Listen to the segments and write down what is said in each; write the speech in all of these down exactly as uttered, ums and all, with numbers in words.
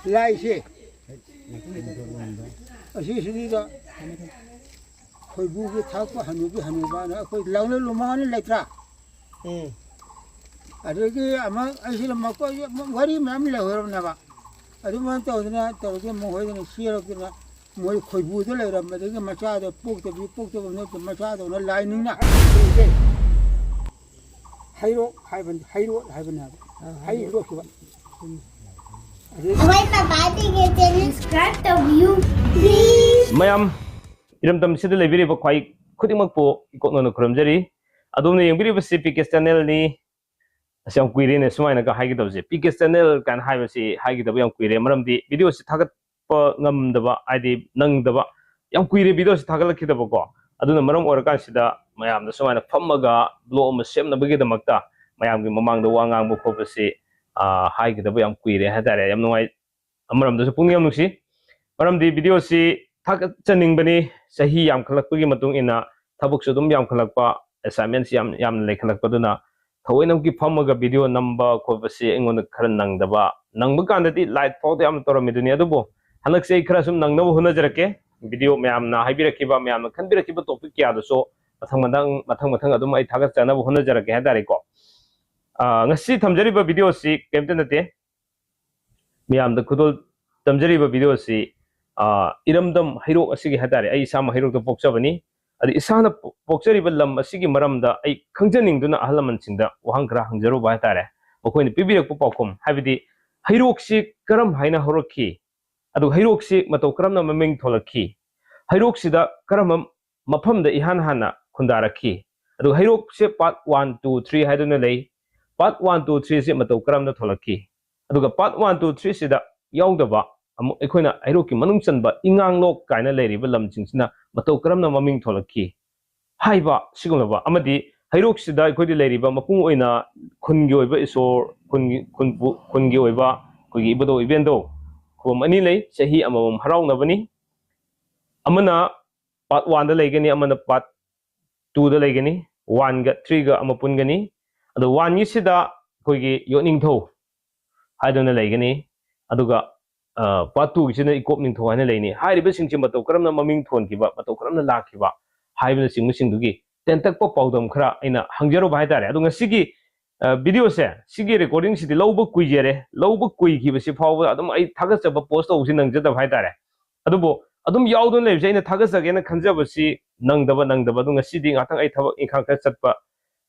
ꯂꯥꯏꯁꯦ ꯑꯁꯤꯁꯤꯗ ꯈꯣꯏꯕꯨꯒꯤ ꯊꯥꯛꯄ ꯍꯅꯨꯕꯤ ꯍꯅꯨꯕꯥꯅ ꯑꯩꯈꯣꯏ ꯂꯥꯎꯅ ꯂꯨꯃꯥꯡꯅ ꯂꯩꯇ꯭ꯔꯥ? ꯑꯗꯒꯤ ꯑꯃ ꯑꯩꯁꯤꯅ ꯃꯀꯣꯏ ꯋꯥꯔꯤ ꯃꯌꯥꯝ ꯂꯩꯍꯧꯔꯕꯅꯦꯕ꯫ ꯑꯗꯨꯃꯥꯏꯅ ꯇꯧꯗꯅ ꯇꯧꯔꯒ ꯃꯈꯣꯏꯗꯅ ꯆꯦꯜꯂꯛꯇꯅ ꯃꯣꯏ ꯈꯣꯏꯕꯨꯗ ꯂꯩꯔꯝꯕꯗꯒꯤ ꯃꯆꯥꯗꯣ ꯄꯣꯛꯇꯕꯤ ꯄꯣꯛꯇꯕ ꯅꯠꯇꯦ ꯃꯆꯥꯗꯧꯅ ꯂꯥꯏꯅꯤꯡꯅ ꯍꯩꯔꯣꯛ ꯍꯥꯏꯕꯅꯤ, ꯍꯩꯔꯣꯛ ꯍꯥꯏꯕꯅꯦꯕ꯫ ꯍꯩ ꯍꯩꯔꯣꯛꯈꯤꯕ꯫ ꯑꯗꯩ ꯑꯩꯈꯣꯏ ꯄꯄꯥꯗꯒꯤ channel subscribe ꯇꯧꯕꯤꯌꯨ, please꯫ ꯃꯌꯥꯝ ꯏꯔꯝꯗꯝꯁꯤꯗ ꯂꯩꯕꯤꯔꯤꯕ ꯈ꯭ꯋꯥꯏ ꯈꯨꯗꯤꯡꯃꯛꯄꯨ ꯏꯀꯣꯛꯅꯅ ꯈꯨꯔꯨꯝꯖꯔꯤ꯫ ꯑꯗꯣꯝꯅ ꯌꯦꯡꯕꯤꯔꯤꯕꯁꯤ ꯄꯤ ꯀꯦ ꯆꯦꯅꯦꯜꯅꯤ꯫ ꯑꯁ, ꯌꯥꯝ ꯀꯨꯏꯔꯦꯅꯦ ꯁꯨꯃꯥꯏꯅꯒ ꯍꯥꯏꯒꯗꯕꯁꯦ꯫ ꯄꯤ ꯀꯦ ꯆꯦꯅꯦꯜ ꯀꯥꯏꯅ ꯍꯥꯏꯕꯁꯤ ꯍꯥꯏꯒꯗꯕ ꯌꯥꯝ ꯀꯨꯏꯔꯦ, ꯃꯔꯝꯗꯤ ꯚꯤꯗꯤꯑꯣꯁꯤ ꯊꯥꯒꯠꯄ ꯉꯝꯗꯕ, ꯍꯥꯏꯗꯤ ꯅꯪꯗꯕ, ꯌꯥꯝ ꯀꯨꯏꯔꯦ ꯚꯤꯗꯤꯑꯣꯁꯤ ꯊꯥꯒꯠꯂꯛꯈꯤꯗꯕꯀꯣ꯫ ꯑꯗꯨꯅ ꯃꯔꯝ ꯑꯣꯏꯔꯀꯥꯟꯁꯤꯗ ꯃꯌꯥꯝꯗ ꯁꯨꯃꯥꯏꯅ ꯐꯝꯃꯒ ꯕ꯭ꯂꯣꯒ ꯑꯃ ꯁꯦꯝꯅꯕꯒꯤꯗꯃꯛꯇ ꯃꯌꯥꯝꯒꯤ ꯃꯃꯥꯡꯗ ꯋꯥ ꯉꯥꯡꯕ ꯈꯣꯠꯄꯁꯤ, ꯑꯥ, ꯍꯥꯏꯒꯗꯕ ꯌꯥꯝ ꯀꯨꯏꯔꯦ ꯍꯥꯏꯇꯥꯔꯦ꯫ ꯌꯥꯝ ꯅꯨꯡꯉꯥꯏ, ꯑꯃꯔꯣꯝꯗꯁꯨ ꯄꯨꯛꯅꯤꯡ ꯌꯥꯝ ꯅꯨꯡꯁꯤ, ꯃꯔꯝꯗꯤ ꯚꯤꯗꯤꯑꯣꯁꯤ ꯊꯥꯒꯠꯆꯅꯤꯡꯕꯅꯤ꯫ ꯆꯍꯤ ꯌꯥꯝꯈꯠꯂꯛꯄꯒꯤ ꯃꯇꯨꯡ ꯏꯟꯅ ꯊꯕꯛꯁꯨ ꯑꯗꯨꯝ ꯌꯥꯝꯈꯠꯂꯛꯄ, ꯑꯦꯁꯥꯏꯟꯃꯦꯟꯁꯤ ꯌꯥꯝ ꯌꯥꯝꯅ ꯂꯩꯈꯠꯂꯛꯄꯗꯨꯅ ꯊꯑꯣꯏꯅꯃꯛꯀꯤ ꯐꯝꯃꯒ ꯚꯤꯗꯤꯑꯣ ꯅꯝꯕ ꯈꯣꯠꯄꯁꯤ ꯑꯩꯉꯣꯟꯗ ꯈꯔ ꯅꯪꯗꯕ, ꯅꯪꯕ ꯀꯥꯟꯗꯗꯤ ꯂꯥꯏꯛ ꯐꯥꯎꯗ ꯌꯥꯝꯅ ꯇꯧꯔꯝꯃꯤꯗꯨꯅꯤ꯫ ꯑꯗꯨꯕꯨ ꯍꯟꯗꯛꯁꯦ ꯑꯩ ꯈꯔ ꯁꯨꯝ ꯅꯪꯅꯕ ꯍꯣꯠꯅꯖꯔꯛꯀꯦ꯫ ꯚꯤꯗꯤꯑꯣ ꯃꯌꯥꯝꯅ ꯍꯥꯏꯕꯤꯔꯛꯈꯤꯕ, ꯃꯌꯥꯝꯅ ꯈꯟꯕꯤꯔꯛꯈꯤꯕ ꯇꯣꯄꯤꯛ ꯀꯌꯥꯗꯨꯁꯨ ꯃꯊꯪ ꯃꯊꯪ ꯃꯊꯪ ꯃꯊꯪ ꯑꯗꯨꯝ ꯑꯩ ꯊꯥꯒꯠꯆꯅꯕ ꯍꯣꯠꯅꯖꯔꯛꯀꯦ ꯍꯥꯏꯇꯥꯔꯦꯀꯣ꯫ ꯑꯥ, ꯉꯁꯤ ꯊꯝꯖꯔꯤꯕ ꯚꯤꯗꯤꯑꯣꯁꯤ ꯀꯔꯤꯝꯇ ꯅꯠꯇꯦ, ꯃꯌꯥꯝꯗ ꯈꯨꯗꯣꯜ ꯇꯝꯖꯔꯤꯕ ꯚꯤꯗꯤꯑꯣꯁꯤ, ꯑꯥ, ꯏꯔꯝꯗꯝ ꯍꯩꯔꯣꯛ ꯑꯁꯤꯒꯤ ꯍꯥꯏꯇꯥꯔꯦ, ꯑꯩ ꯏꯁꯥꯃꯛ ꯍꯩꯔꯣꯛꯇ ꯄꯣꯛꯆꯕꯅꯤ꯫ ꯑꯗ ꯏꯁꯥꯅ ꯄꯣ-, ꯄꯣꯛꯆꯔꯤꯕ ꯂꯝ ꯑꯁꯤꯒꯤ ꯃꯔꯝꯗ ꯑꯩ ꯈꯪꯖꯅꯤꯡꯗꯨꯅ ꯑꯍꯜ ꯂꯃꯟꯁꯤꯡꯗ ꯋꯥꯍꯪ ꯈꯔ ꯍꯪꯖꯔꯨꯕ ꯍꯥꯏꯇꯥꯔꯦ꯫ ꯃꯈꯣꯏꯅ ꯄꯤꯕꯤꯔꯛꯄ ꯄꯥꯎꯈꯨꯝ, ꯍꯥꯏꯕꯗꯤ ꯍꯩꯔꯣꯛꯁꯤ ꯀꯔꯝ ꯍꯥꯏꯅ ꯍꯧꯔꯛꯈꯤ? ꯑꯗꯨꯒ ꯍꯩꯔꯣꯛꯁꯤ ꯃꯇꯧ ꯀꯔꯝꯅ ꯃꯃꯤꯡ ꯊꯣꯜꯂꯛꯈꯤ? ꯍꯩꯔꯣꯛꯁꯤꯗ ꯀꯔꯝꯕ ꯃꯐꯝꯗ ꯏꯍꯥꯟ ꯍꯥꯟꯅ ꯈꯨꯟꯗꯥꯔꯛꯈꯤ? ꯑꯗꯨꯒ ꯍꯩꯔꯣꯛꯁꯦ part one, two, three ꯍꯥꯏꯗꯨꯅ ꯂꯩ꯫ Part one, two, three ꯁꯤ ꯃꯇꯧ ꯀꯔꯝꯅ ꯊꯣꯛꯂꯛꯈꯤ? ꯑꯗꯨꯒ part one, two, three ꯁꯤꯗ ꯌꯥꯎꯗꯕ ꯑꯃꯨꯛ ꯑꯩꯈꯣꯏꯅ ꯍꯩꯔꯣꯛꯀꯤ ꯃꯅꯨꯡ ꯆꯟꯕ ꯏꯉꯥꯡꯂꯣꯛ ꯀꯥꯏꯅ ꯂꯩꯔꯤꯕ ꯂꯝꯁꯤꯡꯁꯤꯅ ꯃꯇꯧ ꯀꯔꯝꯅ ꯃꯃꯤꯡ ꯊꯣꯛꯂꯛꯈꯤ? ꯍꯥꯏꯕ ꯁꯤꯒꯨꯝꯂꯕ ꯑꯃꯗꯤ ꯍꯩꯔꯣꯛꯁꯤꯗ ꯑꯩꯈꯣꯏꯗꯤ ꯂꯩꯔꯤꯕ ꯃꯄꯨꯡ ꯑꯣꯏꯅ ꯈꯨꯟꯒꯤ ꯑꯣꯏꯕ ꯏꯁꯣꯔ, ꯈꯨꯟꯒꯤ, ꯈꯨꯟꯄꯨ-, ꯈꯨꯟꯒꯤ ꯑꯣꯏꯕ ꯑꯩꯈꯣꯏꯒꯤ ꯏꯕꯨꯙꯧ ꯏꯕꯦꯟꯗꯧ ꯈꯨꯕꯝ ꯑꯅꯤ ꯂꯩ, ꯆꯍꯤ ꯑꯃꯃꯝ ꯍꯔꯥꯎꯅꯕꯅꯤ꯫ ꯑꯃꯅ part one ꯗ ꯂꯩꯒꯅꯤ, ꯑꯃꯅ part two ꯗ ꯂꯩꯒꯅꯤ꯫ One ꯒ three ꯒ ꯑꯃ ꯄꯨꯟꯒꯅꯤ꯫ ꯑꯗꯣ one ꯒꯤꯁꯤꯗ ꯑꯩꯈꯣꯏꯒꯤ ꯌꯣꯠꯅꯤꯡꯊꯧ ꯍꯥꯏꯗꯨꯅ ꯂꯩꯒꯅꯤ꯫ ꯑꯗꯨꯒ ꯄꯥꯔꯠ ꯇꯨꯒꯤꯁꯤꯅ ꯏꯀꯣꯛ ꯅꯤꯡꯊꯧ ꯍꯥꯏꯅ ꯂꯩꯅꯤ꯫ ꯍꯥꯏꯔꯤꯕꯁꯤꯡꯁꯤ ꯃꯇꯧ ꯀꯔꯝꯅ ꯃꯃꯤꯡ ꯊꯣꯟꯈꯤꯕ, ꯃꯇꯧ ꯀꯔꯝꯅ ꯂꯥꯛꯈꯤꯕ ꯍꯥꯏꯕꯅꯆꯤꯡꯕꯁꯤꯡꯗꯨꯒꯤ ꯇꯦꯟꯇꯛꯄ ꯄꯥꯎꯗꯝ ꯈꯔ ꯑꯩꯅ ꯍꯪꯖꯔꯨꯕ ꯍꯥꯏꯇꯥꯔꯦ꯫ ꯑꯗꯣ ꯉꯁꯤꯒꯤ ꯚꯤꯗꯤꯑꯣꯁꯦ, ꯁꯤꯒꯤ ꯔꯦꯀꯣꯔꯗꯤꯡꯁꯤꯗꯤ ꯂꯧꯕ ꯀꯨꯏꯖꯔꯦ꯫ ꯂꯧꯕ ꯀꯨꯏꯈꯤꯕꯁꯤ ꯐꯥꯎꯕꯗ ꯑꯗꯨꯝ ꯑꯩ ꯊꯥꯒꯠꯆꯕ ꯄꯣꯁ ꯇꯧꯕꯁꯤ ꯅꯪꯖꯗꯕ ꯍꯥꯏꯇꯥꯔꯦ꯫ ꯑꯗꯨꯕꯨ ꯑꯗꯨꯝ ꯌꯥꯎꯗꯨꯅ ꯂꯩꯕꯁꯦ ꯑꯩꯅ ꯊꯥꯒꯠꯆꯒꯦꯅ ꯈꯟꯖꯕꯁꯤ ꯅꯪꯗꯕ ꯅꯪꯗꯕ ꯑꯗꯨ ꯉꯁꯤꯗꯤ ꯉꯥꯛꯇꯪ ꯑꯩ ꯊꯕꯛ ꯏꯪꯈꯥꯡ ꯈꯔ ꯆꯠꯄ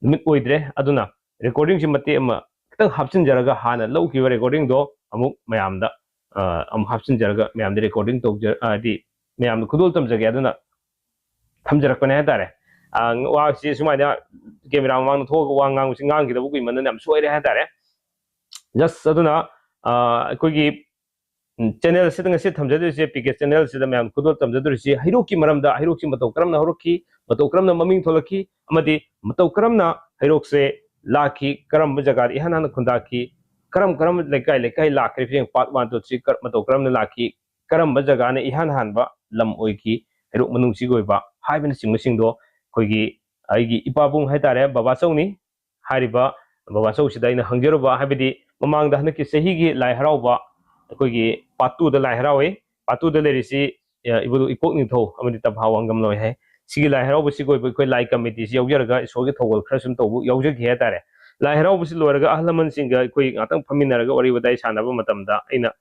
ꯅꯨꯃꯤꯠ ꯑꯣꯏꯗ꯭ꯔꯦ꯫ ꯑꯗꯨꯅ ꯔꯦꯀꯣꯔꯗꯤꯡꯁꯤ ꯃꯇꯦꯛ ꯑꯃ ꯈꯤꯇꯪ ꯍꯥꯞꯆꯤꯟꯖꯔꯒ ꯍꯥꯟꯅ ꯂꯧꯈꯤꯕ ꯔꯦꯀꯣꯔꯗꯤꯡꯗꯣ ꯑꯃꯨꯛ ꯃꯌꯥꯝꯗ ꯑ, ꯑꯃꯨꯛ ꯍꯥꯞꯆꯤꯟꯖꯔꯒ ꯃꯌꯥꯝꯗ ꯔꯦꯀꯣꯔꯗꯤꯡ ꯇꯧꯖ ꯍꯥꯏꯗꯤ ꯃꯌꯥꯝꯗ ꯈꯨꯗꯣꯜ ꯇꯝꯖꯒꯦ ꯑꯗꯨꯅ ꯊꯝꯖꯔꯛꯄꯅꯦ ꯍꯥꯏꯇꯥꯔꯦ꯫ ꯑ, ꯋꯥꯁꯤ ꯁꯨꯃꯥꯏꯅ ꯀꯦꯃꯦꯔꯥ ꯃꯃꯥꯡꯗ ꯊꯣꯛꯑꯒ ꯋꯥ ꯉꯥꯡꯕꯁꯤ ꯉꯥꯡꯈꯤꯗꯕ ꯀꯨꯏꯃꯟꯗꯅ ꯌꯥꯝ ꯁꯣꯏꯔꯦ ꯍꯥꯏꯇꯥꯔꯦ꯫ ꯖꯁ ꯑꯗꯨꯅ ꯑ, ꯑꯩꯈꯣꯏꯒꯤ ꯆꯦꯅꯦꯜꯁꯤꯗ ꯉꯁꯤ ꯊꯝꯖꯗꯣꯏꯁꯦ, ꯄꯤ ꯀꯦ ꯆꯦꯅꯦꯜꯁꯤꯗ ꯃꯌꯥꯝ ꯈꯨꯗꯣꯜ ꯇꯝꯖꯗꯣꯏꯁꯤ ꯍꯩꯔꯣꯛꯀꯤ ꯃꯔꯝꯗ, ꯍꯩꯔꯣꯛꯁꯤ ꯃꯇꯧ ꯀꯔꯝꯅ ꯍꯧꯔꯛꯈꯤ, ꯃꯇꯧ ꯀꯔꯝꯅ ꯃꯃꯤꯡ ꯊꯣꯜꯂꯛꯈꯤ, ꯑꯃꯗꯤ ꯃꯇꯧ ꯀꯔꯝꯅ ꯍꯩꯔꯣꯛꯁꯦ ꯂꯥꯛꯈꯤ, ꯀꯔꯝꯕ ꯖꯒꯥꯗ ꯏꯍꯥꯟ ꯍꯥꯟꯅ ꯈꯨꯟꯗꯥꯈꯤ, ꯀꯔꯝ ꯀꯔꯝꯕ ꯂꯩꯀꯥꯏ ꯂꯩꯀꯥꯏ ꯂꯥꯛꯈ꯭ꯔꯦ, ꯍꯌꯦꯡ ꯄꯥꯔꯠ ꯋꯥꯟ ꯇꯨ ꯊ꯭ꯔꯤ ꯃꯇꯧ ꯀꯔꯝꯅ ꯂꯥꯛꯈꯤ, ꯀꯔꯝꯕ ꯖꯒꯥꯅ ꯏꯍꯥꯟ ꯍꯥꯟꯕ ꯂꯝ ꯑꯣꯏꯈꯤ ꯍꯩꯔꯣꯛ ꯃꯅꯨꯡꯁꯤꯒꯤ ꯑꯣꯏꯕ ꯍꯥꯏꯕꯅꯆꯤꯡꯕꯁꯤꯡꯗꯣ ꯑꯩꯈꯣꯏꯒꯤ ꯑꯩꯒꯤ ꯏꯄꯥꯕꯨꯡ ꯍꯥꯏꯇꯥꯔꯦ, ꯕꯕꯥꯆꯧꯅꯤ꯫ ꯍꯥꯏꯔꯤꯕ ꯕꯕꯥꯆꯧꯁꯤꯗ ꯑꯩꯅ ꯍꯪꯖꯔꯨꯕ, ꯍꯥꯏꯕꯗꯤ ꯃꯃꯥꯡꯗ ꯍꯟꯗꯛꯀꯤ ꯆꯍꯤꯒꯤ ꯂꯥꯏ ꯍꯔꯥꯎꯕ ꯑꯩꯈꯣꯏꯒꯤ ꯄꯥꯔꯠ ꯇꯨꯗ ꯂꯥꯏ ꯍꯔꯥꯎꯏ꯫ ꯄꯥꯔꯠ ꯇꯨꯗ ꯂꯩꯔꯤꯁꯤ, ꯑ, ꯏꯕꯨꯙꯧ ꯏꯀꯣꯛ ꯅꯤꯡꯊꯧ ꯑꯃꯗꯤ ꯇꯝꯐꯥ ꯋꯥꯡꯒꯝ ꯂꯣꯏ ꯍꯥꯏ꯫ ꯁꯤꯒꯤ ꯂꯥꯏ ꯍꯔꯥꯎꯕꯁꯤꯒꯤ ꯑꯣꯏꯕ ꯑꯩꯈꯣꯏ ꯂꯥꯏ ꯀꯃꯤꯇꯤꯁꯤ ꯌꯥꯎꯖꯔꯒ ꯏꯁꯣꯔꯒꯤ ꯊꯧꯒꯜ ꯈꯔ ꯁꯨꯝ ꯇꯧꯕ ꯌꯥꯎꯖꯈꯤ ꯍꯥꯏꯇꯥꯔꯦ꯫ ꯂꯥꯏ ꯍꯔꯥꯎꯕꯁꯤ ꯂꯣꯏꯔꯒ ꯑꯍꯜ ꯂꯃꯟꯁꯤꯡꯒ ꯑꯩꯈꯣꯏ ꯉꯥꯛꯇꯪ ꯐꯝꯃꯤꯟꯅꯔꯒ ꯋꯥꯔꯤ ꯋꯥꯇꯥꯏ ꯁꯥꯟꯅꯕ ꯃꯇꯝꯗ ꯑꯩꯅ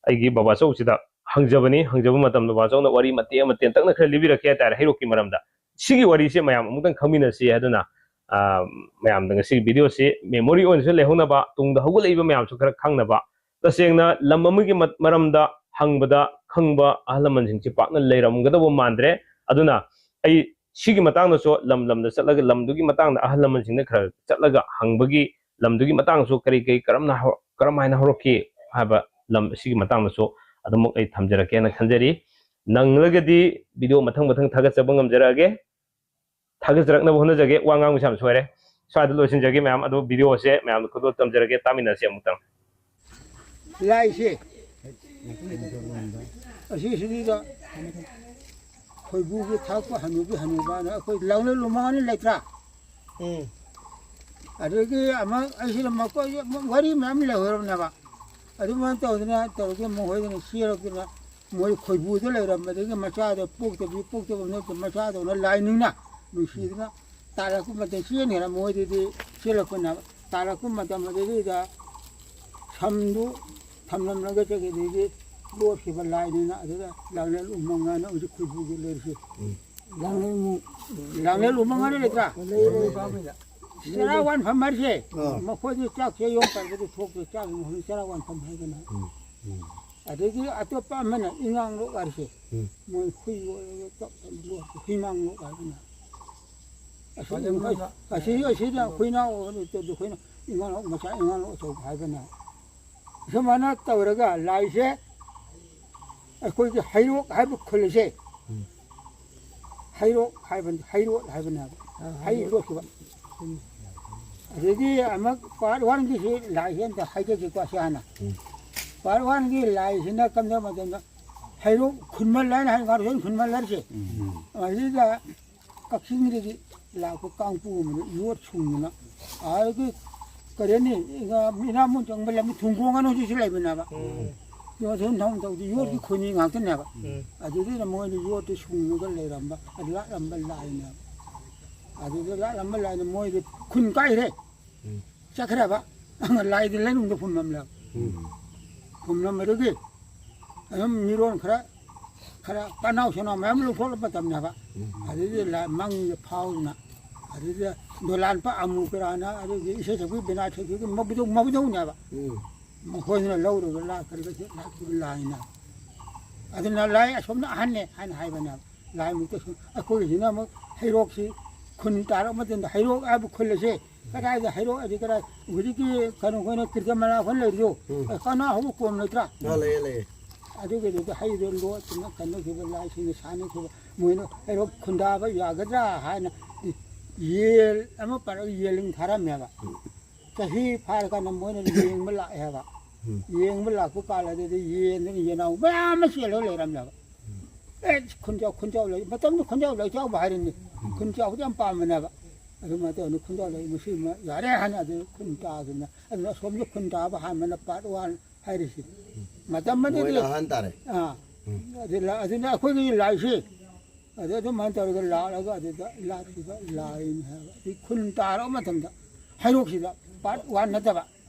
ꯑꯩꯒꯤ ꯕꯕꯥꯆꯧꯁꯤꯗ ꯍꯪꯖꯕꯅꯤ꯫ ꯍꯪꯖꯕ ꯃꯇꯝꯗ ꯕꯕꯥꯆꯧꯅ ꯋꯥꯔꯤ ꯃꯇꯦꯛ ꯑꯃ ꯇꯦꯟꯇꯛꯅ ꯈꯔ ꯂꯤꯕꯤꯔꯛꯀꯦ ꯍꯥꯏꯇꯥꯔꯦ ꯍꯩꯔꯣꯛꯀꯤ ꯃꯔꯝꯗ꯫ ꯁꯤꯒꯤ ꯋꯥꯔꯤꯁꯦ ꯃꯌꯥꯝ ꯑꯃꯨꯛꯇꯪ ꯈꯪꯃꯤꯟꯅꯁꯤ ꯍꯥꯏꯗꯨꯅ, ꯑ, ꯃꯌꯥꯝꯗ ꯉꯁꯤꯒꯤ ꯚꯤꯗꯤꯑꯣꯁꯤ ꯃꯦꯃꯣꯔꯤ ꯑꯣꯏꯅꯁꯨ ꯂꯩꯍꯧꯅꯕ, ꯇꯨꯡꯗ ꯍꯧꯒꯠꯂꯛꯏꯕ ꯃꯌꯥꯝꯁꯨ ꯈꯔ ꯈꯪꯅꯕ꯫ ꯇꯁꯦꯡꯅ ꯂꯝ ꯑꯃꯒꯤ ꯃ-, ꯃꯔꯝꯗ ꯍꯪꯕꯗ ꯈꯪꯕ ꯑꯍꯜ ꯂꯃꯟꯁꯤꯡꯁꯤ ꯄꯥꯛꯅ ꯂꯩꯔꯝꯒꯗꯧꯕ ꯃꯥꯟꯗ꯭ꯔꯦ꯫ ꯑꯗꯨꯅ ꯑꯩ ꯁꯤꯒꯤ ꯃꯇꯥꯡꯗꯁꯨ ꯂꯝ ꯂꯝꯗ ꯆꯠꯂꯒ ꯂꯝꯗꯨꯒꯤ ꯃꯇꯥꯡꯗ ꯑꯍꯜ ꯂꯃꯟꯁꯤꯡꯗ ꯈꯔ ꯆꯠꯂꯒ ꯍꯪꯕꯒꯤ, ꯂꯝꯗꯨꯒꯤ ꯃꯇꯥꯡꯁꯨ ꯀꯔꯤ ꯀꯔꯤ ꯀꯔꯝꯅ ꯍꯧ-, ꯀꯔꯝ ꯍꯥꯏꯅ ꯍꯧꯔꯛꯈꯤ ꯍꯥꯏꯕ ꯂꯝ ꯑꯁꯤꯒꯤ ꯃꯇꯥꯡꯗꯁꯨ ꯑꯗꯨꯃꯛ ꯑꯩ ꯊꯝꯖꯔꯛꯀꯦꯅ ꯈꯟꯖꯔꯤ꯫ ꯅꯪꯂꯒꯗꯤ ꯚꯤꯗꯤꯑꯣ ꯃꯊꯪ ꯃꯊꯪ ꯊꯥꯒꯠꯆꯕ ꯉꯝꯖꯔꯛꯑꯒꯦ꯫ ꯊꯥꯒꯠꯆꯔꯛꯅꯕ ꯍꯣꯠꯅꯖꯒꯦ꯫ ꯋꯥ ꯉꯥꯡꯕꯁꯦ ꯌꯥꯝ ꯁꯣꯏꯔꯦ꯫ ꯁ꯭ꯋꯥꯏꯗ ꯂꯣꯏꯁꯤꯟꯖꯒꯦ ꯃꯌꯥꯝ, ꯑꯗꯨ ꯚꯤꯗꯤꯑꯣꯁꯦ ꯃꯌꯥꯝꯗ ꯈꯨꯗꯣꯜ ꯇꯝꯖꯔꯒꯦ, ꯇꯥꯃꯤꯟꯅꯁꯦ ꯑꯃꯨꯛꯇꯪ꯫ ꯂꯥꯏꯁꯦ ꯑꯁꯤꯁꯤꯗ ꯈꯣꯏꯕꯨꯒꯤ ꯊꯥꯛꯄ ꯍꯅꯨꯕꯤ ꯍꯅꯨꯕꯥꯅ ꯑꯩꯈꯣꯏ ꯂꯧꯅ ꯂꯨꯃꯥꯡꯅ ꯂꯩꯇ꯭ꯔꯥ? ꯎꯝ꯫ ꯑꯗꯒꯤ ꯑꯃ ꯑꯩꯁꯤꯅ ꯃꯀꯣꯏ ꯋꯥꯔꯤ ꯃꯌꯥꯝ ꯂꯩꯍꯧꯔꯕꯅꯦꯕ꯫ ꯑꯗꯨꯃꯥꯏꯅ ꯇꯧꯗꯅ ꯇꯧꯔꯒ ꯃꯈꯣꯏꯗꯅ ꯆꯦꯜꯂꯛꯇꯅ ꯃꯣꯏ ꯈꯣꯏꯕꯨꯗ ꯂꯩꯔꯝꯕꯗꯒꯤ ꯃꯆꯥꯗꯣ ꯄꯣꯛꯇꯕꯤ ꯄꯣꯛꯇꯕ ꯅꯠꯇꯦ, ꯃꯆꯥꯗꯧꯅ ꯂꯥꯏꯅꯤꯡꯅ ꯅꯨꯡꯁꯤꯗꯅ ꯇꯥꯜꯂꯛꯄ ꯃꯇꯝ ꯆꯦꯟꯈ꯭ꯔꯦ꯫ ꯃꯣꯏꯗꯗꯤ ꯆꯦꯜꯂꯛꯄꯅ ꯇꯥꯜꯂꯛꯄ ꯃꯇꯝ ꯑꯗꯨꯗꯩꯗ ꯁꯝꯗꯨ ꯊꯝꯂꯝꯂꯒ ꯆꯠꯈꯤꯗꯩꯗꯤ ꯂꯣꯠꯈꯤꯕ ꯂꯥꯏꯅꯤꯅ ꯑꯗꯨꯗ ꯂꯥꯡꯂꯦꯟ ꯎꯃꯪ ꯍꯥꯏꯅ ꯍꯧꯖꯤꯛ ꯈꯣꯏꯕꯨꯒꯤ ꯂꯩꯔꯤꯁꯦ꯫ ꯂꯥꯡꯂꯦꯟ ꯎꯃꯪ꯫ ꯂꯥꯡꯂꯦꯟ ꯎꯃꯪ ꯍꯥꯏꯅ ꯂꯩꯇ꯭ꯔꯥ? ꯂꯩ, ꯂꯩ, ꯂꯩ꯫ ꯆꯔꯥ ꯋꯥꯟꯐꯝ ꯍꯥꯏꯔꯤꯁꯦ꯫ ꯑꯥ꯫ ꯃꯈꯣꯏꯗꯤ ꯆꯥꯛꯁꯦ ꯌꯣꯝ ꯄꯥꯏꯕꯗꯤ ꯊꯣꯛꯇꯦ, ꯆꯥꯛ ꯌꯣꯝꯐꯝ ꯆꯔꯥ ꯋꯥꯟꯐꯝ ꯍꯥꯏꯗꯅ꯫ ꯎꯝ, ꯎꯝ꯫ ꯑꯗꯒꯤ ꯑꯇꯣꯞꯄ ꯑꯃꯅ ꯏꯉꯥꯡ ꯂꯣꯛ ꯍꯥꯏꯔꯤꯁꯦ꯫ ꯎꯝ꯫ ꯃꯣꯏ ꯍꯨꯏ ꯂꯣꯏꯔꯒ ꯆꯥꯛ ꯂꯣꯛ ꯍꯨꯏꯉꯥꯡ ꯂꯣꯛ ꯍꯥꯏꯗꯅ꯫ ꯑꯁꯤ, ꯐꯖꯅ ꯑꯁꯤ, ꯑꯁꯤꯗ ꯍꯨꯏꯅꯥꯎ ꯑꯣꯏꯔꯗꯤ ꯑꯩꯈꯣꯏꯅ ꯏꯉꯥꯡ ꯂꯣꯛ ꯃꯆꯥ ꯏꯉꯥꯡ ꯂꯣꯛ ꯑꯆꯧꯕ ꯍꯥꯏꯗꯅ꯫ ꯁꯨꯃꯥꯏꯅ ꯇꯧꯔꯒ ꯂꯥꯏꯁꯦ ꯑꯩꯈꯣꯏꯒꯤ ꯍꯩꯔꯣꯛ ꯍꯥꯏꯕ ꯈꯨꯜ ꯑꯁꯦ, ꯎꯝ꯫ ꯍꯩꯔꯣꯛ ꯍꯥꯏꯕꯅꯤ, ꯍꯩꯔꯣꯠ ꯍꯥꯏꯕꯅꯦꯕ꯫ ꯑꯥ, ꯍꯩ ꯍꯩꯔꯣꯠ꯫ ꯂꯣꯠꯈꯤꯕ꯫ ꯎꯝ꯫ ꯑꯗꯒꯤ ꯑꯃꯨꯛ part one ꯒꯤꯁꯤ ꯂꯥꯏꯁꯦ ꯑꯝꯇ ꯍꯥꯏꯖꯒꯦꯀꯣ, ꯑꯁꯤ ꯍꯥꯟꯅ꯫ ꯎꯝ꯫ Part one ꯒꯤ ꯂꯥꯏꯁꯤꯅ ꯀꯝꯗꯧꯕ ꯃꯇꯝꯗ ꯍꯩꯔꯣꯛ ꯈꯨꯟꯃꯜ ꯍꯥꯏꯅ ꯍꯥꯏ, ꯉꯥꯔꯨꯁꯦꯟ ꯈꯨꯟꯃꯜ ꯍꯥꯏꯔꯤꯁꯦ꯫ ꯎꯝ꯫ ꯑꯁꯤꯗ ꯀꯛꯆꯤꯡꯗꯒꯤ ꯂꯥꯛꯄ ꯀꯥꯡꯄꯨ ꯑꯃꯅ ꯌꯣꯠ ꯁꯨꯡꯗꯅ, ꯑꯗꯒꯤ ꯀꯔꯤ ꯍꯥꯏꯅꯤ, ꯏꯅꯥꯃꯨꯟ ꯆꯪꯕ ꯂꯝꯕꯤ ꯊꯨꯡꯒꯣꯡ ꯑꯅ ꯍꯧꯖꯤꯛꯁꯨ ꯂꯩꯕꯅꯦꯕ꯫ ꯎꯝ꯫ ꯌꯣꯠ ꯁꯨꯝ ꯊꯧ ꯇꯧꯗꯤ ꯌꯣꯠꯀꯤ ꯎꯝ꯫ ꯈꯣꯏꯅꯤ ꯉꯥꯛꯇꯅꯦꯕ꯫ ꯎꯝ꯫ ꯑꯗꯨꯗꯨꯅ ꯃꯣꯏꯅ ꯌꯣꯠꯇꯨ ꯁꯨꯡꯉꯒ ꯂꯩꯔꯝꯕ, ꯂꯥꯠꯂꯝꯕ ꯂꯥꯏꯅꯦꯕ꯫ ꯑꯗꯨꯗ ꯂꯥꯠꯂꯝꯕ ꯂꯥꯏꯅ ꯃꯣꯏꯗꯤ ꯈꯨꯟ ꯀꯥꯏꯈ꯭ꯔꯦ꯫ ꯎꯝ꯫ ꯆꯠꯈ꯭ꯔꯦꯕ꯫ ꯂꯥꯏꯗꯤ ꯂꯩꯅꯨꯡꯗ ꯐꯨꯝꯂꯝꯂꯦꯕ꯫ ꯎꯝ꯫ ꯐꯨꯝꯂꯝꯕꯗꯒꯤ ꯑꯗꯨꯝ ꯃꯤꯔꯣꯟ ꯈꯔ, ꯈꯔ ꯄꯅꯥꯎ ꯁꯅꯥꯎ ꯃꯌꯥꯝ ꯂꯧꯊꯣꯛꯂꯛꯄ ꯃꯇꯝꯅꯦꯕ꯫ ꯎꯝ꯫ ꯑꯗꯨꯗꯤ ꯂꯥꯏ ꯃꯪꯗ ꯐꯥꯎꯗꯅ, ꯑꯗꯨꯗ ꯗꯣꯂꯥꯟꯄ ꯑꯃꯨ ꯀꯔꯥꯅ, ꯑꯗꯨꯒꯤ ꯏꯁꯩ ꯁꯛꯄꯤ ꯕꯤꯅꯥ ꯁꯛꯄꯤꯒꯤ ꯃꯕꯨꯗꯧ-, ꯃꯕꯨꯗꯧꯅꯦꯕ꯫ ꯎꯝ꯫ ꯃꯈꯣꯏꯅ ꯂꯧꯔꯒ ꯂꯥꯛꯈ꯭ꯔꯒ ꯂꯥꯛꯈꯤꯕ ꯂꯥꯏꯅ꯫ ꯑꯗꯨꯅ ꯂꯥꯏ ꯑꯁꯣꯝꯅ ꯑꯍꯟꯅꯦ ꯍꯥꯏꯅ ꯍꯥꯏꯕꯅꯦꯕ꯫ ꯂꯥꯏꯃꯨꯛꯇ ꯁꯨꯝ ꯑꯩꯈꯣꯏꯒꯤꯁꯤꯅ ꯑꯃꯨꯛ ꯍꯩꯔꯣꯛꯁꯤ ꯈꯨꯟ ꯇꯥꯔꯛ ꯃꯇꯝꯗ ꯍꯩꯔꯣꯛ ꯍꯥꯏꯕ ꯈꯨꯜ ꯑꯁꯦ ꯀꯗꯥꯏꯗ ꯍꯩꯔꯣꯛ ꯍꯥꯏꯗꯤ ꯀꯗꯥꯏ ꯍꯧꯖꯤꯛꯀꯤ ꯀꯩꯅꯣ ꯑꯩꯈꯣꯏꯅ ꯀꯤꯔꯇꯟ ꯃꯅꯥ ꯑꯩꯈꯣꯏꯅ ꯂꯩꯔꯤꯗꯣ, ꯎꯝ꯫ ꯀꯅꯥ ꯍꯧꯕ ꯀꯣꯝ ꯂꯩꯇ꯭ꯔꯥ? ꯑꯥ, ꯂꯩꯌꯦ, ꯂꯩꯌꯦ꯫ ꯑꯗꯨꯒꯤꯗꯨꯗ ꯍꯩꯗꯣ ꯂꯣꯠꯇꯅ ꯀꯩꯅꯣꯈꯤꯕ ꯂꯥꯏꯁꯤꯡꯅ ꯁꯥꯟꯅꯈꯤꯕ ꯃꯣꯏꯅ ꯍꯩꯔꯣꯛ ꯈꯨꯟꯗꯥꯕ ꯌꯥꯒꯗ꯭ꯔꯥ ꯍꯥꯏꯅ ꯌꯦꯟ ꯑꯃ ꯄꯥꯔꯒ ꯌꯦꯟꯂꯤꯡ ꯊꯥꯔꯝꯃꯦꯕ꯫ ꯎꯝ꯫ ꯆꯍꯤ ꯐꯥꯔꯀꯥꯟꯗ ꯃꯣꯏꯅ ꯌꯦꯡꯕ ꯂꯥꯛꯑꯦꯕ꯫ ꯎꯝ꯫ ꯌꯦꯡꯕ ꯂꯥꯛꯄ ꯀꯥꯟꯗꯗꯤ ꯌꯦꯟꯗꯨꯅ ꯌꯦꯅꯥꯎ ꯃꯌꯥꯝ ꯑꯃ ꯆꯦꯜꯂꯒ ꯂꯩꯔꯝꯃꯦꯕ꯫ ꯎꯝ꯫ ꯑꯦ, ꯈꯨꯟꯖꯥꯎ, ꯈꯨꯟꯖꯥꯎ ꯂꯩ, ꯃꯇꯝꯗꯨ ꯈꯨꯟꯖꯥꯎ ꯂꯩ ꯆꯥꯎꯕ ꯍꯥꯏꯔꯤꯅꯤ꯫ ꯎꯝ꯫ ꯈꯨꯟꯖꯥꯎꯗꯤ ꯌꯥꯝ ꯄꯥꯝꯕꯅꯦꯕ꯫ ꯑꯗꯨꯃꯥꯏꯅ ꯇꯧꯗꯅ ꯈꯨꯟꯖꯥꯎ ꯂꯩ ꯃꯁꯤ ꯑꯃ ꯌꯥꯔꯦ ꯍꯥꯏꯅ ꯑꯗꯨ ꯈꯨꯟ ꯇꯥꯈꯤꯕꯅ꯫ ꯑꯗꯨꯅ ꯑꯁꯣꯝꯗ ꯈꯨꯟ ꯇꯥꯕ ꯍꯥꯟꯕꯅ part one, ꯍꯥꯏꯔꯤꯁꯤ꯫ ꯃꯇꯝ ꯑꯗꯨꯗꯤ ꯃꯣꯏꯅ ꯑꯍꯟ ꯇꯥꯔꯦ꯫ ꯑꯥ꯫ ꯎꯝ꯫ ꯑꯗꯨ ꯂꯥ-, ꯑꯗꯨꯅ ꯑꯩꯈꯣꯏꯒꯤ ꯂꯥꯏꯁꯤ ꯑꯗꯨ ꯑꯗꯨꯃꯥꯏꯅ ꯇꯧꯔꯒ ꯂꯥꯛꯂꯒ ꯑꯗꯨꯗ ꯂꯥꯠꯈꯤꯕ ꯂꯥꯏꯅꯤ ꯍꯥꯏꯕ꯫ ꯑꯗꯨ ꯈꯨꯟ ꯇꯥꯔꯕ ꯃꯇꯝꯗ ꯍꯩꯔꯣꯛꯁꯤꯗ part one ꯅꯠꯇꯕ,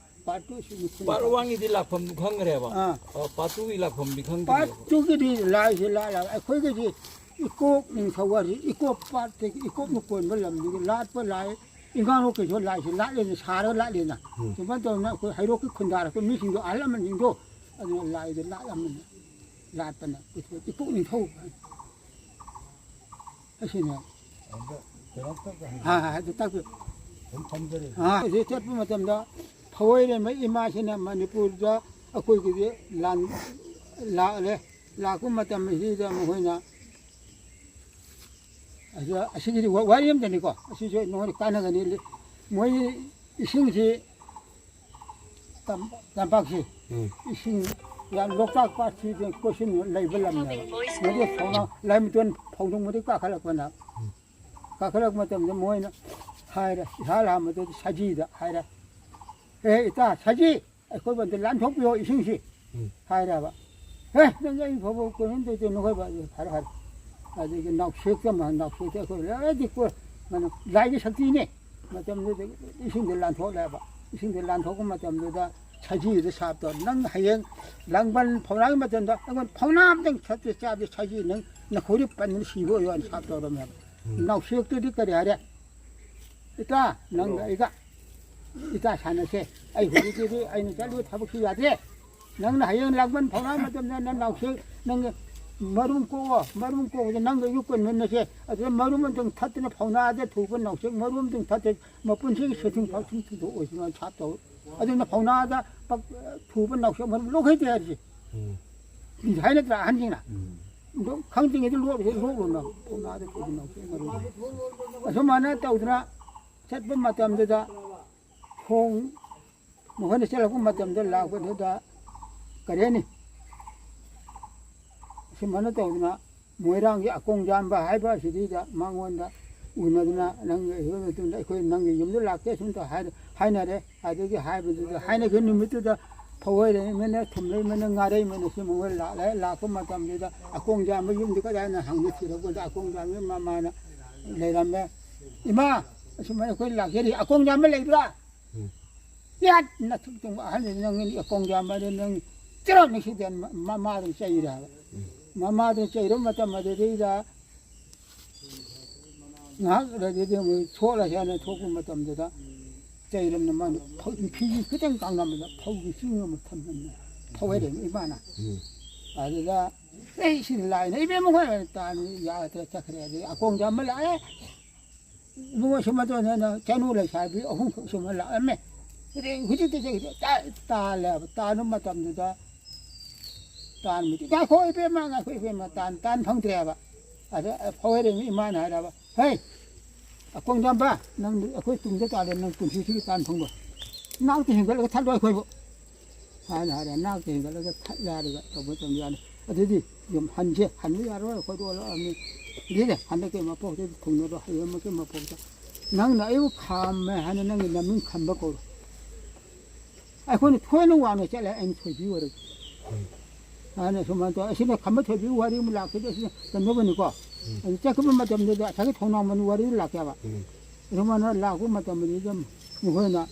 part two ꯁꯤꯒꯤ ꯈꯨꯟ part ꯇꯥ-, one ꯒꯤꯗꯤ ꯂꯥꯛꯐꯝꯗꯨ ꯈꯪꯈ꯭ꯔꯦꯕ꯫ ꯑꯥ꯫ ꯑꯣ, part two ꯒꯤ ꯂꯥꯛꯐꯝꯗꯤ ꯈꯪꯗ꯭ꯔꯤꯕ꯫ Part two ꯒꯤꯗꯤ ꯂꯥꯏꯁꯤ ꯂꯥꯠꯂꯒ ꯑꯩꯈꯣꯏꯒꯤꯗꯤ ꯏꯀꯣꯛ ꯅꯤꯡꯊꯧ ꯋꯥꯔꯤ, ꯏꯀꯣꯛ part ꯇꯒꯤ ꯏꯀꯣꯛꯅ ꯀꯣꯟꯕ ꯂꯝꯗꯒꯤ ꯂꯥꯠꯄ ꯂꯥꯏ, ꯏꯉꯥꯂꯣꯛꯀꯤꯁꯨ ꯂꯥꯏꯁꯤ ꯂꯥꯠꯂꯦꯅ ꯁꯥꯔꯒ ꯂꯥꯠꯂꯦꯅ꯫ ꯎꯝ꯫ ꯁꯨꯃꯥꯏꯅ ꯇꯧꯗꯅ ꯑꯩꯈꯣꯏ ꯍꯩꯔꯣꯛꯀꯤ ꯈꯨꯟꯗꯥꯔꯛꯄ ꯃꯤꯁꯤꯡꯗꯣ, ꯑꯍꯜ ꯂꯃꯟꯁꯤꯡꯗꯣ, ꯑꯗꯨꯅ ꯂꯥꯏꯗꯣ ꯂꯥꯠꯂꯝꯕꯅꯤ, ꯂꯥꯠꯄꯅ ꯏꯀꯣꯛ ꯅꯤꯡꯊꯧ꯫ ꯑꯁꯤꯅꯦ꯫ ꯑꯗ ꯀꯩꯅꯣꯝꯇ ꯍꯪꯒꯦ꯫ ꯍꯥ, ꯍꯥ, ꯑꯗꯨ ꯇꯥꯛꯄꯤꯌꯨ꯫ ꯑꯗꯨꯝ ꯊꯝꯖꯔꯦ꯫ ꯑꯥ, ꯑꯁꯤ ꯆꯠꯄ ꯃꯇꯝꯗ ꯐꯋꯥꯏꯔꯦꯝꯕ ꯏꯃꯥꯁꯤꯅ ꯃꯅꯤꯄꯨꯔꯗ ꯑꯩꯈꯣꯏꯒꯤꯗꯤ ꯂꯥꯟ ꯂꯥꯛꯂꯦ꯫ ꯂꯥꯛꯄ ꯃꯇꯝ ꯑꯁꯤꯗ ꯃꯈꯣꯏꯅ ꯑꯗ ꯑꯁꯤꯒꯤꯗꯤ ꯋꯥ-, ꯋꯥꯔꯤ ꯑꯃꯗꯅꯤꯀꯣ꯫ ꯑꯁꯤꯁꯨ ꯅꯉꯣꯟꯗ ꯀꯥꯟꯅꯒꯅꯤ꯫ ꯃꯣꯏ ꯏꯁꯤꯡꯁꯤ ꯇꯝ-, ꯇꯝꯄꯥꯛꯁꯤ ꯎꯝ꯫ ꯏꯁꯤꯡ ꯌꯥꯝ, ꯂꯣꯛꯇꯥꯛ ꯄꯥꯠꯁꯤ ꯀꯣꯏꯁꯤꯟ ꯂꯩꯕ ꯂꯝꯅꯦꯕ꯫ ꯃꯗꯨ ꯐꯧꯅ-, ꯂꯥꯏꯃꯇꯣꯟ ꯐꯧꯗꯣꯡꯕꯗꯒꯤ ꯀꯥꯈꯠꯂꯛꯄꯅ꯫ ꯎꯝ꯫ ꯀꯥꯈꯠꯂꯛꯄ ꯃꯇꯝꯗ ꯃꯣꯏꯅ ꯍꯥꯏꯔꯦ, ꯏꯍꯥꯜ ꯍꯥꯝꯕꯗꯗꯤ ꯁꯖꯤꯗ ꯍꯥꯏꯔꯦ, "ꯑꯦ ꯏꯇꯥ ꯁꯖꯤ, ꯑꯩꯈꯣꯏꯕꯨ ꯑꯝꯇ ꯂꯥꯟꯊꯣꯛꯄꯤꯌꯣ ꯏꯁꯤꯡꯁꯤ", ꯎꯝ꯫ ꯍꯥꯏꯔꯦꯕ꯫ "ꯑꯦ, ꯅꯪ ꯑꯩ ꯐꯥꯎꯕ ꯀꯩꯅꯣꯝ ꯇꯧꯗꯦ, ꯅꯈꯣꯏꯕ", ꯑꯗꯨ ꯐꯔꯦ ꯐꯔꯦ꯫ ꯑꯗꯒꯤ ꯅꯥꯎꯁꯦꯛꯇ ꯑꯃ, ꯅꯥꯎꯁꯦꯛꯇ ꯑꯩꯈꯣꯏ ꯂꯣꯏꯅꯗꯤ ꯀꯣ-, ꯀꯩꯅꯣ, ꯂꯥꯏꯒꯤ ꯁꯛꯇꯤꯅꯦ꯫ ꯃꯇꯝꯗꯨꯗ ꯏꯁꯤꯡꯗ ꯂꯥꯟꯊꯣꯛꯂꯦꯕ꯫ ꯏꯁꯤꯡꯗ ꯂꯥꯟꯊꯣꯛꯄ ꯃꯇꯝꯗꯨꯗ ꯁꯖꯤꯗ ꯁꯥꯞ ꯇꯧꯔꯦ, "ꯅꯪ ꯍꯌꯦꯡ ꯂꯥꯡꯕꯟ ꯐꯧꯅꯥꯒꯤ ꯃꯇꯝꯗ ꯑꯩꯉꯣꯟꯗ ꯐꯧꯅꯥ ꯑꯃꯇꯪ ꯊꯠꯇꯦ ꯆꯥꯗꯦ ꯁꯖꯤ, ꯅꯪ ꯅꯈꯣꯏꯗꯤ ꯄꯟꯗꯅ ꯁꯤꯕ ꯑꯣꯏꯌꯣꯅ" ꯁꯥꯞ ꯇꯧꯔꯝꯃꯦꯕ꯫ ꯎꯝ꯫ ꯅꯥꯎꯁꯦꯛꯇꯨꯗꯤ ꯀꯔꯤ ꯍꯥꯏꯔꯦ? "ꯏꯇꯥ, ꯅꯪꯒ ꯑꯩꯒ ꯏꯇꯥ ꯁꯥꯟꯅꯁꯦ꯫ ꯑꯩ ꯍꯧꯖꯤꯛꯀꯤꯗꯤ ꯑꯩꯅ ꯆꯠꯂꯨ ꯊꯕꯛꯁꯨ ꯌꯥꯗꯦ꯫ ꯅꯪꯅ ꯍꯌꯦꯡ ꯂꯥꯡꯕꯟ ꯐꯧꯅꯥ ꯃꯇꯝꯗ ꯅꯪ ꯅꯥꯎꯁꯦꯛ, ꯅꯪꯒꯤ ꯃꯔꯨꯝ ꯀꯣꯛꯑꯣ꯫ ꯃꯔꯨꯝ ꯀꯣꯛꯄꯗ ꯅꯪꯒ ꯑꯩꯒ ꯀꯣꯟꯃꯤꯟꯅꯁꯦ꯫ ꯑꯗꯨꯗ ꯃꯔꯨꯝ ꯑꯃꯇꯪ ꯊꯠꯇꯅ ꯐꯧꯅꯥꯗ ꯊꯨꯕ ꯅꯥꯎꯁꯦꯛ ꯃꯔꯨꯝ ꯑꯃꯇꯪ ꯊꯠꯇꯦ꯫ ꯃꯄꯨꯟꯁꯤꯒꯤ ꯁꯦꯟꯊꯨꯡ ꯐꯥꯎ ꯁꯨꯝ ꯊꯨꯗꯣꯛꯑꯣꯏ", ꯁꯨꯃꯥꯏꯅ ꯁꯥꯞ ꯇꯧ꯫ ꯑꯗꯨꯅ ꯐꯧꯅꯥꯗ ꯄꯛ-, ꯊꯨꯕ ꯅꯥꯎꯁꯦꯛ ꯃꯔꯨꯝ ꯂꯣꯛꯍꯩꯗꯦ ꯍꯥꯏꯔꯤꯁꯦ꯫ ꯎꯝ꯫ ꯍꯥꯏꯅꯗ꯭ꯔꯥ ꯑꯍꯟꯁꯤꯡꯅ? ꯎꯝ꯫ ꯑꯗꯣ ꯈꯪꯗ꯭ꯔꯤꯉꯩꯗ ꯂꯣꯛ-, ꯂꯣꯛꯂꯨꯅꯣ꯫ ꯐꯧꯅꯥꯗ ꯊꯨꯕ ꯅꯥꯎꯁꯦꯛ ꯃꯔꯨꯝ꯫ ꯑꯁꯨꯃꯥꯏꯅ ꯇꯧꯗꯅ ꯆꯠꯄ ꯃꯇꯝꯗꯨꯗ ꯈꯣꯡ ꯃꯈꯣꯏꯅ ꯆꯠꯂꯛꯄ ꯃꯇꯝꯗ ꯂꯥꯛꯄꯗꯨꯗ ꯀꯔꯤ ꯍꯥꯏꯅꯤ? ꯁꯨꯃꯥꯏꯅ ꯇꯧꯗꯅ ꯃꯣꯏꯔꯥꯡꯒꯤ ꯑꯀꯣꯡ ꯌꯥꯝꯕ ꯍꯥꯏꯕ ꯑꯁꯤꯗꯩꯗ ꯃꯉꯣꯟꯗ ꯎꯅꯗꯅ, "ꯅꯪ ꯑꯩꯈꯣꯏ ꯃꯇꯨꯡꯗ ꯑꯩꯈꯣꯏ ꯅꯪꯒꯤ ꯌꯨꯝꯗ ꯂꯥꯛꯀꯦ" ꯁꯨꯝ ꯇꯧ ꯍꯥꯏ-, ꯍꯥꯏꯅꯔꯦ꯫ ꯑꯗꯒꯤ ꯍꯥꯏꯕꯗꯨꯗ, ꯍꯥꯏꯅꯈꯤꯕ ꯅꯨꯃꯤꯠꯇꯨꯗ ꯐꯧ ꯍꯩꯔꯛꯏꯃꯤꯅ, ꯊꯨꯝ ꯂꯩꯃꯤꯅ, ꯉꯥꯔꯩꯃꯤꯅ, ꯁꯤ ꯃꯣꯏ ꯂꯥꯛꯂꯦ꯫ ꯂꯥꯛꯄ ꯃꯇꯝꯗꯨꯗ ꯑꯀꯣꯡꯖꯥꯝꯕ ꯌꯨꯝꯗꯤ ꯀꯗꯥꯏꯅ ꯍꯪꯉꯤ ꯊꯤꯔꯛꯄꯗ, ꯑꯀꯣꯡꯖꯥꯝꯕꯒꯤ ꯃꯃꯥꯅ ꯂꯩꯔꯝꯃꯦ꯫ "ꯏꯃꯥ, ꯑꯁꯨꯃꯥꯏꯅ ꯑꯩꯈꯣꯏ ꯂꯥꯛꯆꯔꯤ, ꯑꯀꯣꯡꯖꯥꯝꯕ ꯂꯩꯕ꯭ꯔꯥ?" ꯎꯝ꯫ "ꯌꯥꯠ! ꯅꯊꯨꯞ ꯇꯨꯝꯕ ꯑꯍꯜꯅꯤ, ꯅꯪ ꯑꯀꯣꯡꯖꯥꯝꯕꯗ ꯅꯪ ꯆꯤꯔꯣ ꯅꯨꯡꯁꯤꯗꯦ", ꯃ-, ꯃꯃꯥꯗꯨ ꯆꯩꯔꯦ ꯍꯥꯏꯕ꯫ ꯎꯝ꯫ ꯃꯃꯥꯗꯨ ꯆꯩꯔꯨ ꯃꯇꯝ ꯑꯗꯨꯗꯩꯗ ꯉꯥꯏꯍꯥꯛ ꯂꯩꯔꯗꯤ ꯑꯃꯨꯛ ꯁꯣꯛꯂꯁꯦꯅ ꯊꯣꯛꯄ ꯃꯇꯝꯗꯨꯗ ꯆꯩꯔꯝꯅ ꯃꯥꯅ ꯐꯧ-, ꯐꯤꯁꯤ ꯈꯤꯇꯪ ꯀꯥꯡꯂꯝꯕꯗ ꯐꯧꯒꯤ ꯆꯤꯡ ꯑꯃ ꯊꯝꯂꯝꯃꯦ꯫ ꯐꯧ ꯍꯩꯔꯦ ꯏꯃꯥꯅ꯫ ꯎꯝ꯫ ꯑꯗꯨꯗ, "ꯑꯩ ꯁꯤ ꯂꯥꯏꯅ ꯏꯕꯦꯝꯃ ꯍꯣꯏ" ꯇꯥꯅ ꯌꯥꯗ꯭ꯔꯦ ꯆꯠꯈ꯭ꯔꯦ꯫ ꯑꯗꯩ ꯑꯀꯣꯡꯖꯥꯝꯕ ꯂꯥꯛꯑꯦ꯫ "ꯏꯕꯨꯡꯉꯣ ꯁꯨꯃꯥꯏꯅ ꯇꯧꯗꯅ ꯆꯅꯨ ꯂꯩꯁꯥꯕꯤ ꯑꯍꯨꯝꯈꯛ ꯁꯨꯃꯥꯏꯅ ꯂꯥꯛꯑꯝꯃꯦ꯫ ꯑꯗꯩ ꯍꯧꯖꯤꯛꯇꯤ ꯆꯠꯈ꯭ꯔꯦ꯫ ꯇꯥ-, ꯇꯥꯜꯂꯦꯕ꯫ ꯇꯥꯟꯕ ꯃꯇꯝꯗꯨꯗ ꯇꯥꯟꯕꯗꯤ, "ꯉꯥꯏꯈꯣ ꯏꯕꯦꯝꯃ, ꯉꯥꯏꯈꯣ ꯏꯕꯦꯝꯃ, ꯇꯥꯟ, ꯇꯥꯟ ꯐꯪꯗ꯭ꯔꯦꯕ"꯫ ꯑꯗ ꯐꯧ ꯍꯩꯔꯦ ꯏꯃꯥꯅ ꯍꯥꯏꯔꯕ, "ꯍꯩ, ꯑꯀꯣꯡꯖꯥꯝꯕ, ꯅꯪ ꯑꯩꯈꯣꯏ ꯇꯨꯡꯗ ꯇꯥꯔꯦ, ꯅꯪ ꯄꯨꯟꯁꯤꯁꯤꯒꯤ ꯇꯥꯟ ꯐꯪꯕ꯫ ꯅꯥꯛꯇ ꯍꯦꯟꯒꯠꯂꯒ ꯊꯠꯂꯣ ꯑꯩꯈꯣꯏꯕꯨ" ꯍꯥꯏꯅ ꯍꯥꯏꯔꯦ꯫ ꯅꯥꯛꯇ ꯍꯦꯟꯒꯠꯂꯒ ꯊꯠꯂꯦ ꯍꯥꯏꯔꯒ ꯇꯧꯕ ꯃꯇꯝꯗ ꯌꯥꯅꯤ꯫ ꯑꯗꯨꯗꯤ ꯌꯨꯝ ꯍꯟꯁꯦ, ꯍꯟꯕ ꯌꯥꯔꯣꯏ, ꯑꯩꯈꯣꯏꯗꯤ ꯑꯣꯜꯂꯛꯑꯕꯅꯤ꯫ ꯑꯗꯨꯗꯤ ꯍꯟꯗꯛꯀꯤ ꯃꯄꯣꯛꯇꯗꯤ ꯊꯨꯡꯅꯔꯣ, ꯍꯌꯦꯡꯃꯛꯀꯤ ꯃꯄꯣꯛꯇ ꯅꯪꯅ ꯑꯩꯕꯨ ꯈꯥꯝꯃꯦ ꯍꯥꯏꯅ ꯅꯪꯒꯤ ꯅꯃꯤꯡ ꯈꯝꯕ ꯀꯧꯔꯣ꯫ ꯑꯩꯈꯣꯏꯅ ꯊꯣꯏꯅ ꯋꯥꯡꯅ ꯆꯠꯂꯦ, ꯑꯩꯅ ꯊꯣꯏꯕꯤ ꯑꯣꯏꯔꯒꯦ꯫ ꯎꯝ꯫ ꯑꯗꯨꯅ ꯁꯨꯃꯥꯏꯅ ꯇꯧ, ꯑꯁꯤꯅ ꯈꯝꯕ ꯊꯣꯏꯕꯤ ꯋꯥꯔꯤ ꯑꯃ ꯂꯥꯛꯈꯤꯗꯦ, ꯑꯁꯤꯅ ꯀꯩꯅꯣꯒꯤꯅꯤꯀꯣ꯫ ꯎꯝ꯫ ꯑꯗꯨ ꯆꯠꯈꯤꯕ ꯃꯇꯝꯗꯨꯗ ꯉꯁꯥꯏꯒꯤ ꯊꯣꯡꯅꯥꯎ ꯃꯅꯨ ꯋꯥꯔꯤꯗꯨ ꯂꯥꯛꯀꯦꯕ꯫ ꯎꯝ꯫ ꯑꯗꯨꯃꯥꯏꯅ ꯂꯥꯛꯄ ꯃꯇꯝꯗꯨꯗ ꯃꯈꯣꯏꯅ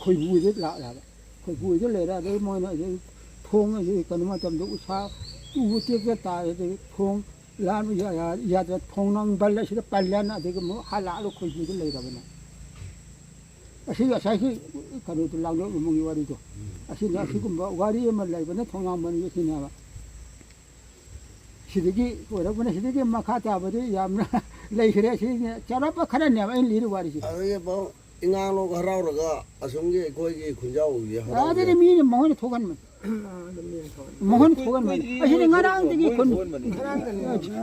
ꯈꯣꯏꯕꯨꯗ ꯂꯥꯛꯂꯦꯕ꯫ ꯈꯣꯏꯕꯨꯗ ꯂꯩꯔꯦ, ꯑꯗꯩ ꯃꯣꯏꯅ ꯑꯗꯩ ꯊꯣꯡ ꯑꯁꯤ ꯀꯩꯅꯣ ꯃꯇꯝꯗ ꯎꯁꯥ ꯎ ꯇꯦꯛꯇ ꯇꯥꯔꯦ, ꯑꯗꯩ ꯊꯣꯡ ꯂꯥꯟꯕ ꯌꯥ-, ꯌꯥ-, ꯌꯥꯗ꯭ꯔꯦ, ꯊꯣꯡꯅꯥꯎ ꯕꯟ ꯑꯁꯤꯗ ꯄꯜꯂꯦꯅ ꯑꯗꯒꯤ ꯑꯃꯨꯛ ꯍꯜꯂꯛꯑꯒ ꯈꯣꯏꯕꯨꯗ ꯂꯩꯔꯕꯅꯦ꯫ ꯑꯁꯤ ꯉꯁꯥꯏꯒꯤ ꯀꯩꯅꯣꯗꯣ, ꯂꯥꯡꯂꯣꯠ ꯏꯃꯨꯡꯒꯤ ꯋꯥꯔꯤꯗꯣ꯫ ꯎꯝ꯫ ꯑꯁꯤꯅ ꯑꯁꯤꯒꯨꯝꯕ ꯋꯥꯔꯤ ꯑꯃ ꯂꯩꯕꯅ ꯊꯣꯡꯅꯥꯎ ꯃꯅꯨꯡꯗ ꯁꯤꯅꯦꯕ꯫ ꯁꯤꯗꯒꯤ ꯑꯣꯏꯔꯛꯄꯅ, ꯁꯤꯗꯒꯤ ꯃꯈꯥ ꯇꯥꯕꯗꯤ ꯌꯥꯝꯅ ꯂꯩꯈ꯭ꯔꯦ꯫ ꯁꯤꯅ ꯆꯥꯎꯔꯥꯛꯄ ꯈꯔꯅꯦꯕ ꯑꯩꯅ ꯂꯤꯔꯤ ꯋꯥꯔꯤꯁꯦ꯫ ꯑꯗꯒꯤ ꯃꯧ-, ꯏꯉꯥꯂꯣꯛ ꯍꯔꯥꯎꯔꯒ ꯑꯁꯣꯝꯒꯤ ꯑꯩꯈꯣꯏꯒꯤ ꯈꯨꯟꯖꯥꯎꯒꯤ ꯍꯔꯥꯎꯕꯗ ꯑꯗꯨꯗꯤ ꯃꯤꯅ ꯃꯈꯣꯏꯅ ꯊꯣꯛꯍꯟꯕꯅꯤ꯫ ꯃꯈꯣꯏꯅ ꯊꯣꯛꯍꯟꯕꯅꯤ꯫ ꯑꯁꯤꯗꯤ ꯉꯔꯥꯡꯗꯒꯤ ꯈꯨꯟ-,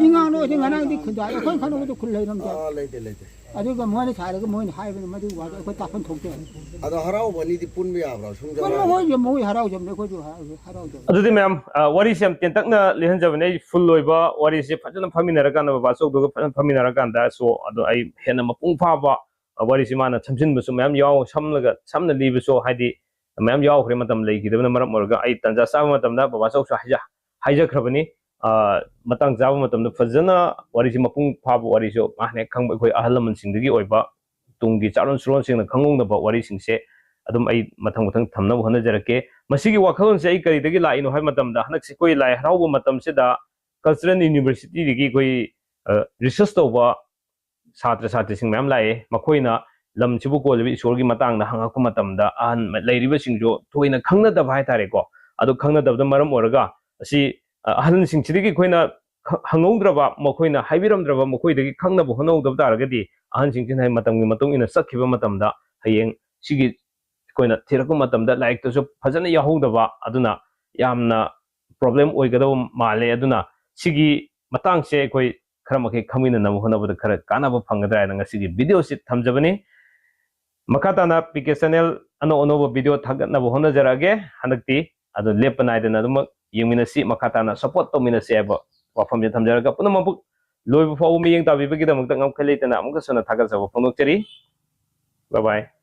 ꯏꯉꯥꯂꯣꯛ ꯑꯁꯤ ꯉꯔꯥꯡꯗꯒꯤ ꯈꯨꯟꯗꯥꯏ꯫ ꯑꯩꯈꯣꯏ ꯈꯪꯅꯕꯗ ꯈꯨꯟ ꯂꯩꯔꯝꯗꯦ꯫ ꯑꯥ, ꯂꯩꯇꯦ, ꯂꯩꯇꯦ꯫ ꯑꯗꯨꯒ ꯃꯣꯏꯅ ꯁꯥꯔꯒ ꯃꯣꯏꯅ ꯍꯥꯏꯕꯅꯤ, ꯃꯗꯨꯒꯤ ꯋꯥꯗꯣ ꯑꯩꯈꯣꯏ ꯇꯥꯐꯝ ꯊꯣꯛꯇꯦ꯫ ꯑꯗꯣ ꯍꯔꯥꯎꯕ ꯑꯅꯤꯗꯤ ꯄꯨꯟꯕ ꯌꯥꯕ꯭ꯔꯥ? ꯁꯨꯝ ꯄꯨꯟꯕ ꯌꯥꯎꯔꯦ꯫ ꯃꯣꯏꯁꯨ ꯃꯣꯏ ꯍꯔꯥꯎꯖꯕꯅꯦ, ꯑꯩꯈꯣꯏꯁꯨ ꯍꯔꯥꯎ-, ꯍꯔꯥꯎꯖꯕꯅꯦ꯫ ꯑꯗꯨꯗꯤ ꯃꯌꯥꯝ, ꯑ, ꯋꯥꯔꯤꯁꯦ ꯌꯥꯝ ꯇꯦꯟꯇꯛꯅ ꯂꯤꯍꯟꯖꯕꯅꯦ꯫ ꯑꯩ ꯐꯨꯜ ꯑꯣꯏꯕ ꯋꯥꯔꯤꯁꯦ ꯐꯖꯅ ꯐꯝꯃꯤꯟꯅꯔꯀꯥꯟꯗ, ꯕꯕꯥ ꯆꯧꯗꯨꯒ ꯐꯖꯅ ꯐꯝꯃꯤꯟꯅꯔꯀꯥꯟꯗ, ꯁꯣ ꯑꯗꯣ ꯑꯩ ꯍꯦꯟꯅ ꯃꯄꯨꯡ ꯐꯥꯕ, ꯑ, ꯋꯥꯔꯤꯁꯦ ꯃꯥꯅ ꯁꯝꯖꯤꯟꯕꯁꯨ ꯃꯌꯥꯝ ꯌꯥꯎ-, ꯁꯝꯂꯒ, ꯁꯝꯅ ꯂꯤꯕꯁꯨ, ꯍꯥꯏꯗꯤ, ꯃꯌꯥꯝ ꯌꯥꯎꯈ꯭ꯔꯦ꯫ ꯃꯇꯝ ꯂꯩꯈꯤꯗꯕꯅ ꯃꯔꯝ ꯑꯣꯏꯔꯒ ꯑꯩ ꯇꯥꯟꯖꯥ ꯆꯥꯕ ꯃꯇꯝꯗ ꯕꯕꯥ ꯆꯧꯁꯨ ꯍꯥꯏꯖ ꯍꯥꯏꯖꯈ꯭ꯔꯕꯅꯤ꯫ ꯑ, ꯃꯇꯥꯡ ꯆꯥꯕ ꯃꯇꯝꯗ ꯐꯖꯅ ꯋꯥꯔꯤꯁꯤ ꯃꯄꯨꯡ ꯐꯥꯕ ꯋꯥꯔꯤꯁꯨ ꯃꯥꯅ ꯍꯦꯛ ꯈꯪꯕ ꯑꯩꯈꯣꯏ ꯑꯍꯜ ꯂꯃꯟꯁꯤꯡꯗꯒꯤ ꯑꯣꯏꯕ ꯇꯨꯡꯒꯤ ꯆꯥꯔꯣꯟ ꯁꯨꯔꯣꯟꯁꯤꯡꯅ ꯈꯪꯍꯧꯅꯕ ꯋꯥꯔꯤꯁꯤꯡꯁꯦ ꯑꯗꯨꯝ ꯑꯩ ꯃꯊꯪ ꯃꯊꯪ ꯊꯝꯅꯕ ꯍꯣꯠꯅꯖꯔꯛꯀꯦ꯫ ꯃꯁꯤꯒꯤ ꯋꯥꯈꯜꯂꯣꯟꯁꯦ ꯑꯩ ꯀꯔꯤꯗꯒꯤ ꯂꯥꯛꯏꯅꯣ ꯍꯥꯏꯕ ꯃꯇꯝꯗ, ꯍꯟꯗꯛꯁꯤ ꯑꯩꯈꯣꯏ ꯂꯥꯏ ꯍꯔꯥꯎꯕ ꯃꯇꯝꯁꯤꯗ Cultural Universityꯗꯒꯤ ꯑꯩꯈꯣꯏ, ꯑ, research ꯇꯧꯕ ꯁꯥꯇ꯭ꯔ ꯁꯥꯇ꯭ꯔꯤꯁꯤꯡ ꯃꯌꯥꯝ ꯂꯥꯛꯑꯦ꯫ ꯃꯈꯣꯏꯅ ꯂꯝꯁꯤꯕꯨ ꯀꯣꯜꯂꯤꯕ ꯏꯁꯣꯔꯒꯤ ꯃꯇꯥꯡꯗ ꯍꯪꯉꯛꯄ ꯃꯇꯝꯗ ꯑꯍꯟ ꯂꯩꯔꯤꯕꯁꯤꯡꯁꯨ ꯊꯣꯏꯅ ꯈꯪꯅꯗꯕ ꯍꯥꯏꯇꯥꯔꯦꯀꯣ꯫ ꯑꯗꯨ ꯈꯪꯅꯗꯕꯗ ꯃꯔꯝ ꯑꯣꯏꯔꯒ ꯑꯁꯤ, ꯑ, ꯑꯍꯜꯁꯤꯡꯁꯤꯗꯒꯤ ꯑꯩꯈꯣꯏꯅ ꯈ-, ꯍꯪꯍꯧꯗ꯭ꯔꯕ, ꯃꯈꯣꯏꯅ ꯍꯥꯏꯕꯤꯔꯝꯗ꯭ꯔꯕ, ꯃꯈꯣꯏꯗꯒꯤ ꯈꯪꯅꯕ ꯍꯣꯠꯅꯍꯧꯗꯕ ꯇꯥꯔꯒꯗꯤ, ꯑꯍꯟꯁꯤꯡꯁꯤꯅ ꯍꯥꯏ ꯃꯇꯝꯒꯤ ꯃꯇꯨꯡ ꯏꯟꯅ ꯆꯠꯈꯤꯕ ꯃꯇꯝꯗ ꯍꯌꯦꯡ ꯁꯤꯒꯤ ꯑꯩꯈꯣꯏꯅ ꯊꯤꯔꯛꯄ ꯃꯇꯝꯗ ꯂꯥꯏꯔꯤꯛꯇꯁꯨ ꯐꯖꯅ ꯌꯥꯎꯍꯧꯗꯕ, ꯑꯗꯨꯅ ꯌꯥꯝꯅ problem ꯑꯣꯏꯒꯗꯕ ꯃꯥꯜꯂꯦ꯫ ꯑꯗꯨꯅ ꯁꯤꯒꯤ ꯃꯇꯥꯡꯁꯦ ꯑꯩꯈꯣꯏ ꯈꯔ ꯃꯈꯩ ꯈꯪꯃꯤꯟꯅꯅꯕ ꯍꯣꯠꯅꯕꯗ ꯈꯔ ꯀꯥꯟꯅꯕ ꯐꯪꯒꯗ꯭ꯔꯥ ꯍꯥꯏꯅ ꯉꯁꯤꯒꯤ videoꯁꯤ ꯊꯝꯖꯕꯅꯤ꯫ ꯃꯈꯥ ꯇꯥꯅ ꯄꯤ ꯀꯦ channel ꯑꯅꯧ ꯑꯅꯧꯕ video ꯊꯥꯒꯠꯅꯕ ꯍꯣꯠꯅꯖꯔꯛꯑꯒꯦ꯫ ꯍꯟꯗꯛꯇꯤ ꯑꯗꯨ ꯂꯦꯞꯄ ꯅꯥꯏꯗꯅ ꯑꯗꯨꯃꯛ ꯌꯦꯡꯃꯤꯟꯅꯁꯤ, ꯃꯈꯥ ꯇꯥꯅ support ꯇꯧꯃꯤꯟꯅꯁꯤ ꯍꯥꯏꯕ ꯋꯥꯐꯝꯁꯦ ꯊꯝꯖꯔꯒ, ꯄꯨꯝꯅꯃꯛꯄꯨ ꯂꯣꯏꯕ ꯐꯥꯎꯕ ꯃꯤꯠꯌꯦꯡ ꯇꯥꯕꯤꯕꯒꯤꯗꯃꯛꯇ ꯉꯝꯈꯩ ꯂꯩꯇꯅ ꯑꯃꯨꯛꯀꯁꯨ ꯍꯟꯅ ꯊꯥꯒꯠꯆꯕ ꯐꯣꯡꯗꯣꯛꯆꯔꯤ꯫ Bye bye꯫